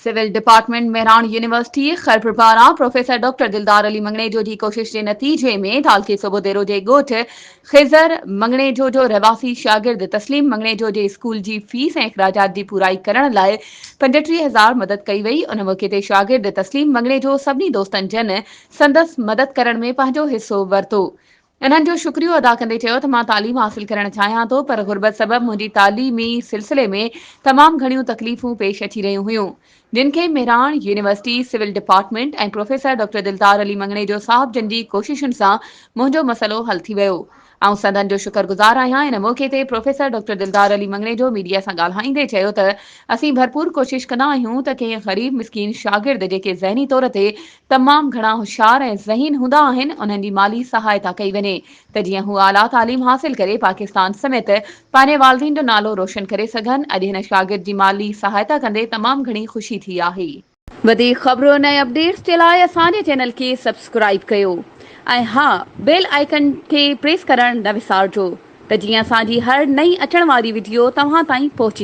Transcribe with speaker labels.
Speaker 1: Civil department Mehran university Khairpur پاران professor doctor دلدار علي مڱڻيجو جي ڪوشش جي نتيجي ۾ تعلقي صوبوديرو جي ڳوٺ خضر مڱڻيجو جو رهواسي شاگرد تسليم مڱڻيجو جي اسڪول جي فيس ۽ اخراجات جي پورائي ڪرڻ لاء 35 هزار مدد ڪئي وئي. ان موقعي تي شاگرد تسليم مڱڻيجو سڀني دوستن جن سندس مدد ڪرڻ ۾ پنهنجو حصو ورتو انهن جو شڪريو ادا ڪندي چيو ته مان تعليم حاصل ڪرڻ چاهيان ٿو پر غربت سبب منهنجي تعليمي سلسلي ۾ تمام گهڻيون تڪليفون پيش اچي رهيون هيون جن کي Mehran university civil department ۽ professor doctor Dildar Ali Mangnejo صاحب جن جي ڪوششن سان منهنجو مسئلو حل ٿي ويو آئون سندن جو شڪر گذار آهيان ان موقعي تي پروفيسر ڊاڪٽر دلدار علي مڱڻيجو ميڊيا سان ڳالهائيندي چيو ته اسين ڀرپور ڪوشش ڪندا آهيون ته ڪنهن غريب مسڪين شاگرد جيڪي ذهني طور تي تمام گهڻا هوشيار ۽ ذهين هوندا آهن انهن جي مالي سهائتا ڪئي وڃي ته جيئن هو اعليٰ تعليم حاصل ڪري پاڪستان سميت پنهنجي والدين جو نالو روشن ڪري سگهن اڄ هن شاگرد جي مالي سهائتا ڪندي تمام گهڻي خوشي ٿي آهي. وڌيڪ خبرن ۽ اپڊيٽس جي لاء اسان جي چينل کي سبسڪرائيب ڪيو ۽ ها بيل آئيڪن کي پريس ڪرڻ نه وسارجو ته جيئن اسان جي هر نئين اچڻ واري وڊيو توهان تائين پهچي.